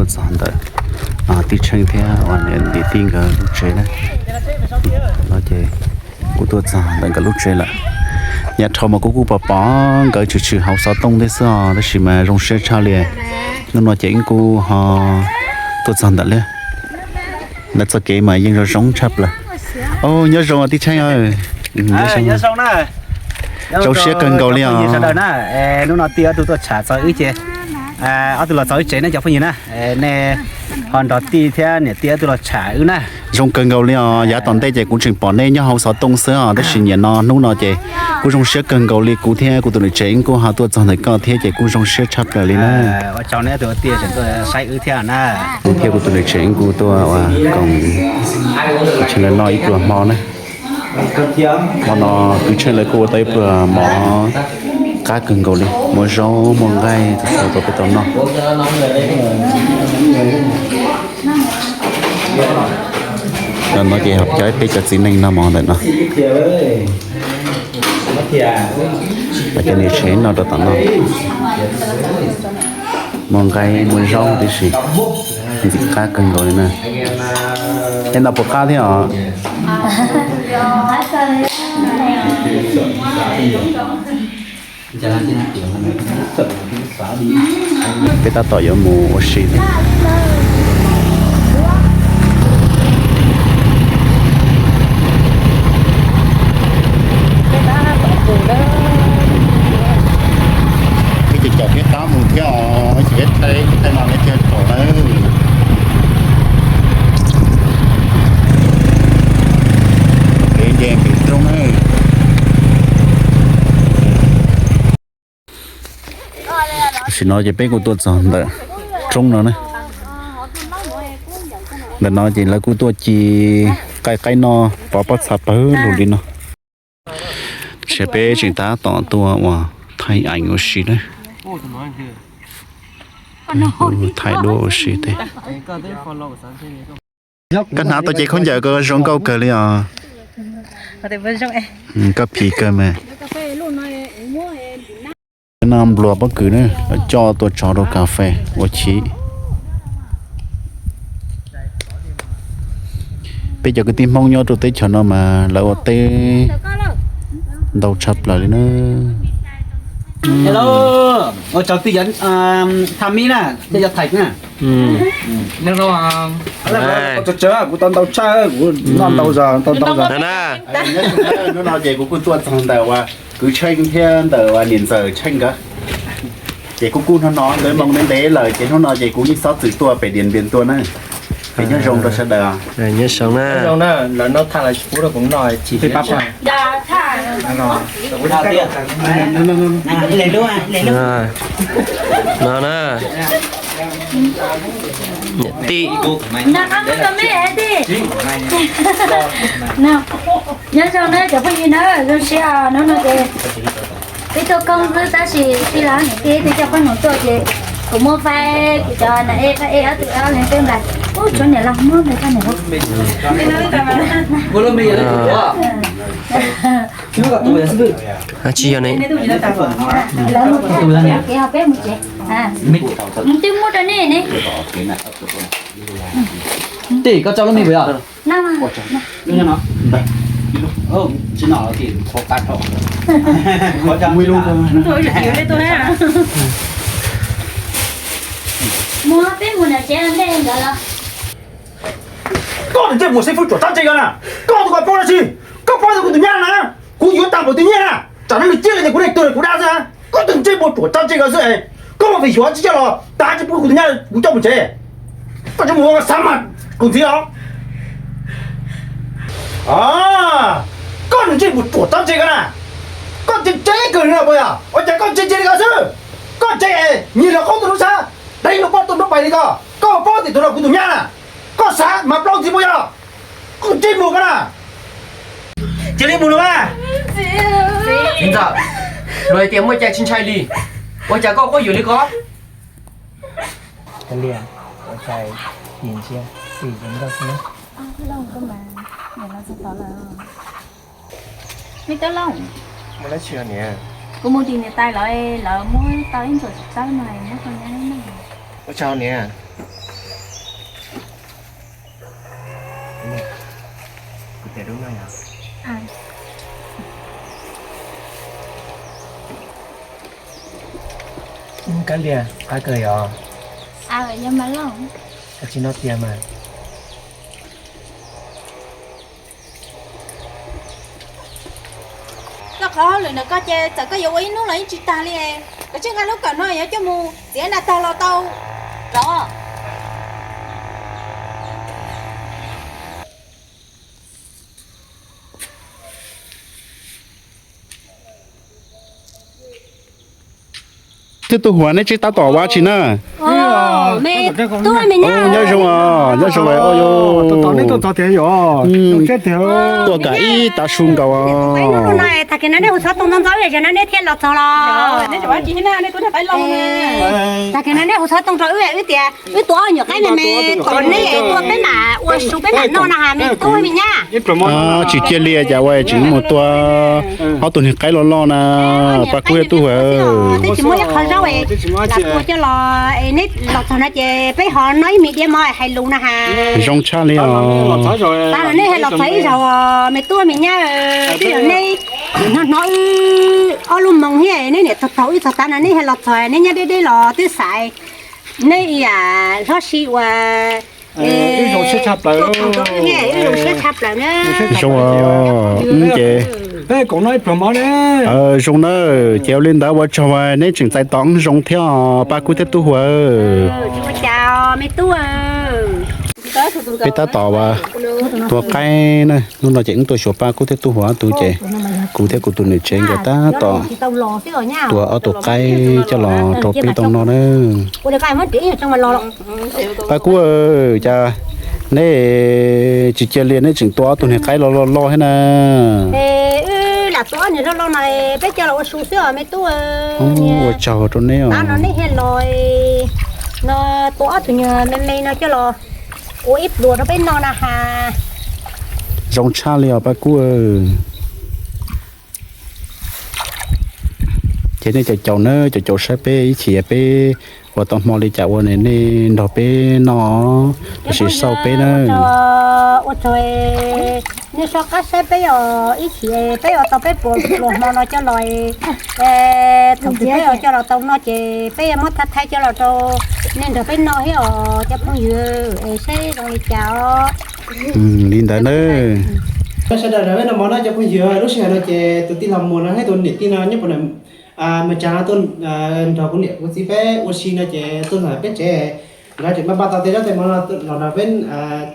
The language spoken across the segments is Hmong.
Tuaj txog ntawm tij Tsheej thiab uas niam ntiv tij nkawd lub tsev na. No ces kuv tuaj txog ntawm nkawd lub tsev lawm. Yav dhau mas kuv kuj pom pom nkawd tshwm tshwm hauv xov tooj thiab xwb os, tab sis mas zoo siab tshaj li. Hnub no ces wb kuj ho tuaj txog ntawm liab. Ntawm txoj kev mas yeej zoo zoo tshaj plaws. Nyob zoo tij Tsheej, zoo siab kawg nkaus li os. Hnub no tij ob tug tuaj tsham txog wb ces, ob tug los txog wb tsev ne cov phooj ywg na. Nej ho nrog tij thiab niam tij ob tug los tsham wb na. Zoo kawg nkaus li os, yav tom ntej ces kuv tseem pom nej nyob hauv xov tooj xwb os, tab sis nim no hnub no ces kuj zoo siab kawg nkaus li, kuv thiab kuv tus niam tsev wb kuj ho tuaj txog ntawm koj thiab ces kuj zoo siab tshaj plaws li na. Ua tsaug nej tus tij tseem tuaj saib wb thiab na. Kuv thiab kuv tus niam tsev wb kuj tuaj ua koom, tseem los noj ib pluag hmo na. Hmo no kwv Tsheej lawv kuj ua tau ib pluag mov qab kawg nkaus li, muaj zaub muaj nqaij txhua txhua rau peb tau noj. No ces ho cov peb cov txiv neej noj mov ntawm no. Cov niam tsev noj rau tom no. Muaj nqaij muaj zaub tib si, ntxim qab kawg nkaus li na. Tej no puas qab thiab os? Peb tab tom yuav mus ua si thiab. Peb ces caum peb qab mus thiab os, ces peb thaij thaij no peb thiaj pom na. Kev nce kev roob na. Tam sim no ces peb kuj tuaj txog ntawm roob no na. Ntawm no ces lawv kuj tuaj ci qaij qaib noj pov pob txha pawg lug li no. Ces peb tseem tab tom tuaj ua thaij eev ua si na. Thaij duab ua si thiab. Koj hnav tau cev khaub ncaws ko zoo nkauj kawg li os. Koj phim kawg mas. No npluag pob kws na, coj tuaj tso rau kas fes ua chiv. Peb cov kwv tij Hmoob nyob rau teb chaws no mas lawv ua teb ntau tshaj plaws li na. Hello, ua tsaug tij Tham Mib na, thiab yog Thaj na. Kuv tau ntau tshaj, kuv noj ntau zog, tau ntau zog. Hnub no ces kuv kuj tuaj txog ntawm uas kwv Tsheej thiab ntawm uas niam ntxawm Tsheej nkawd. Ces kuj kuj hnub no nkawd moo ntev ntev lawm ces hnub no ces kuv yeej xob txwm tuaj pem Diam Npias tuaj na. Ces nyob zoo rau sawv daws. Nyob zoo na. Lawv noj thaj lawv tsis pub rau kuv noj. No na. Niam tij. Nyob zoo na cov phooj ywg na, zoo siab hnub no ces peb tuaj koob xwb tab sis sib laj niam tij twb coj peb mus tuaj ces kuv muab faib kuv cov na e faib e ob tug ob leeg peb nplais. Ub, tshuav niam laus muab nplais rau niam laus. Tsis yog ne. Lawv mus tsev, peb mus tsev. Twb muab rau nej ne. Tij, koj tso lub me puas yog? Muab peb mus nram tsev ntej ntawd los. Koj tus ntsej muag xib fwb ruam txav ntse ko na, koj tus ko paub dab tsi? Koj paub tias kuv tus nyab na, kuv yuav tag npaum twg nyiaj na, tsam no nws ciaj li tias kuv neeg tuag kuv dab xwb. Koj tus ntsej muag ruam txav ntse ko xwb, koj muaj vim xyuav tsis coj los tas tsis pub kuv tus nyab kuv coj mus tsev. Koj tsis mus ua xav mas kuv ntxiv os. Koj tus ntsej muag ruam txav ntse ko na, koj ntse ntse kawg li no puas yog? Ua cas koj ntse ntse li ko xwb? Koj ntse es nyiag luag qoob tuaj lub sab, deev luag poj tuaj nruab pais li ko, koj paub tias tus no kuv tus nyab na, koj xav mas plaub ntxiv puas yog? Koj ntsej muag ko na. Cia li mus no mas. Txiv ntxawm, luag hais tias muaj cai tsis ntshai li, ua cas koj quab yuam li ko? Me Tub Looj, kuv mus tim niam tais lawv, lawv muab tau ib ntsuam txiv tsawb no muab rau nyab noj. Ua tsaug niam. Kuv tias dub no yog. Kab Lias, qab kawg yog. Koj tsis noj tiag mas. Koj qhov hauj lwm ntawm koj ces txawm koj yuav ua ib hnub los yeej tsis tag li. Koj tsis nqa lub kawm no yuav coj mus txiav nas tag los tau rov. Thiab Tub Huas, neb tseem tab tom ua tsi na? Nyob zoo os, nyob zoo os. Tuaj kam ib tav su nkaus. Tag kis no nej hu xov tooj ntxov ntxov wb no nej thiaj los txog los? Tag kis no nej hu xov tooj rau wb, wb tias wb tuav nyuam qaib me me kom nej tuaj peb mam ua su peb mam noj no ha me tub me nyab. Tsis cia li cas ua tseem mus tua ob tug niag qaib loj loj na, Paj Kub thiab Tub Huas. Twb tsis muaj ib qho zaub lam tua coj los, neb los txog no ces peb ho noj ib me diav mov hais lus na ha. Zoo tshaj li os. Tab no nej hais los txog ib zaug me tub me nyab, twb yog neb hnov hnov wb ob lub moo thiab neb niam txog taug wb txog tav no neb hais los txog neb nyob deb deb los twb xaiv neb ib yam hlob si uas zoo siab tshaj plaws na. Zoo ces zoo na, ces ua li ntawd ua tsaug neb tseem txais tos zoo thiab Paj Kub thiab Tub Huas. Peb tab tom tua qaib na, hnub no ces wb tuaj xyuas Paj Kub thiab Tub Huas ob tug ces kuv thiab kuv tus niam tsev nkawd tab tom tua ob tug qaib coj los rau peb tau noj na. Paj Kub, cas neb tsis cia li neb tseem tua ob tug niag qaib loj loj loj thiab na? Wb lam tua ob niag loj loj no peb coj los ua su xwb os me tub. Ua tsaug rau neb os. Tab no neb thiaj los no tua ob tug niag me me no coj los ua ib pluas rau peb noj na has. Zoo tshaj li os Paj Kub. Ces nej cov caum na, cov caum saib peb ib chim peb ua tau hmo li cas ua nej nrog peb noj, los sis xauj peb na. Ua tsaug, nej soj qab saib peb os, ib chim peb ua tau peb pluas hmo no coj los, thaum twg peb ua coj los tau noj ces peb muab thaij thaij coj los rau nej nrog peb noj thiab os cov phooj ywg, es saib zoo li cas os. Li ntawd na. Sawv daws nrog peb noj mov na cov phooj ywg, lub sij hawm no ces tus tij laug Muas no thiab tus niam tij no nyob puag Mes Kas no tuaj nrog kuv niam kuv txiv peb ua si no ces tuaj nrog peb tsev, nkawd tseem npaj npaj tau tej zaub tej mov no los nrog peb,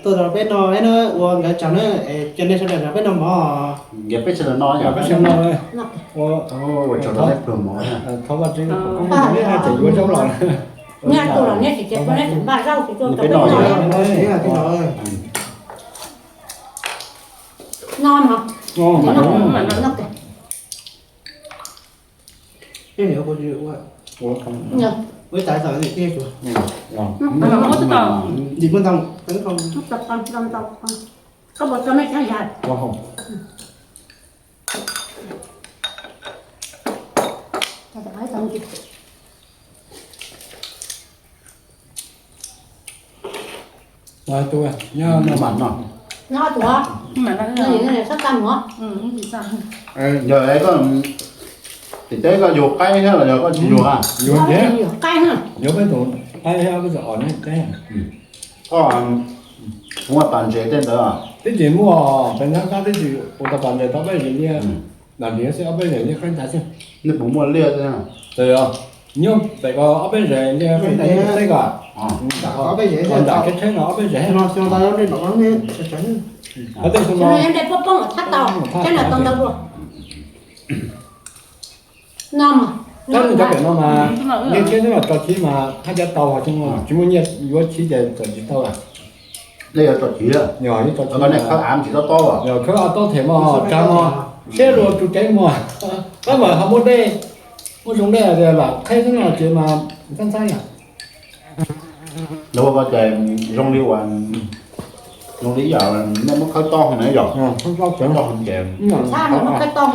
tuaj nrog peb noj thiab na, ua nkawd tsaug na, cov nej sawv daws nrog peb noj mov. Peb sawv daws noj, peb sawv daws noj. Ua tsaug rau peb pluag mov. Yog tim teb koj yug qaib thiab los yog koj tsis yug? Yug, yug peb tus qaib thiab peb tus os neb teb. Koj muaj pas ntses tej ntawd? Twb tsis muaj, peb nab tab twb tsis ua tau pas ntses tau peb zes liaj, nram ntiav xwb ob peb zes liaj qab ntawd xwb. Nej puas muaj liaj? Nyob pem ko ob peb zes liaj qab ntawd teb ko, nram kev tsheb no ob peb zes. Tab sis cov pem no mas nyiaj tsheb xwb mas tso chiv mas haj cov tau, tsis muaj nyiaj yuav chiv ces txawm tsis tau lawm. Yog, yog khawb av tsis tob tob, yog khawb av tob them mos tsav mos, siab dua tus tsev mos, tab mas ho muaj dej, muaj zoo dej lam qheb xwb no ces mas ntxhab ntxhab yog. Lawv ua ko ces zoo li uas, zoo li ib yam nej muab khawb tob na yog, khawb tob ces, khawb tob.